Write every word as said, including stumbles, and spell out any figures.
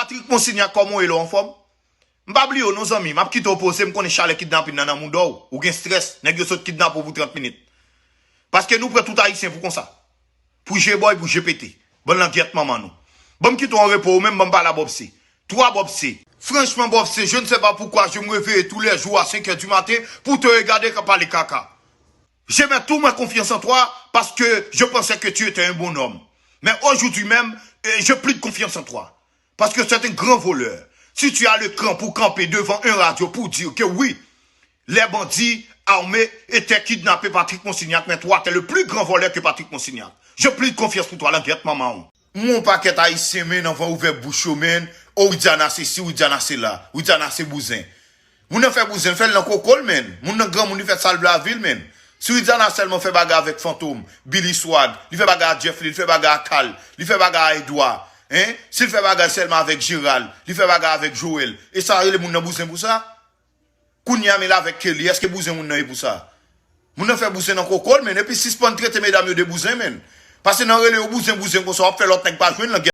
Patrick Monsignac, kòman w ye la, w anfòm? M pa bliye w non zanmi, m ap kite w poze, m konnen chalè kidnapin nan nan mouda w, ou gen strès, nèg yo sot kidnape w pou trant minit. Paske nou pran tout ayisyen pou konsa. Pou je bò e pou je pete. Bann langyèt manman nou. Ban m kite w an repo, ou menm ban m pale a Bob C. Twa Bob C. Franchement, Bob C, je ne sais pas pourquoi je me réveille tous les jours à cinq heures du matin pour te regarder parler caca. Je mets toute ma confiance en toi parce que je pensais que tu étais un bon homme. Mais aujourd'hui même, euh, je plus de confiance en toi. Parce que c'est un grand voleur. Si tu as le cran pour camper devant un radio pour dire que oui, les bandits armés étaient kidnappés par Patrick Monsignac, mais toi, t'es le plus grand voleur que Patrick Monsignac. Je plie de confiance pour toi, langyèt manman w. Mwen pakèt ayisyen, men, anvan ouvè bouch yo, men. O, Widiana se si, Widiana se la, Widiana se bouzen. Moun nan fè bouzen, l fè l nan koko l, men. Moun nan granmoun, li fè sa l vle a vi l, men. Si Widiana sèlman fè bagay avèk Fantom, Billy Swag, li fè bagay a Jeff Lee, li fè bagay a Kal, li fè bagay a Edouard, hein? Si l fè bagay sèlman avèk Gérald, li fè bagay avèk Joel, e sa rele moun nan bouzen pou sa? Kounye a, men l avèk Kelly, èske bouzen moun nan ye pou sa? Moun nan fè bouzen nan koko l, men, epi sispann trete medam yo de bouzen, men. Pase nan rele yo bouzen, bouzen konsa, w ap fè lòt nèg pa jwenn langyèt.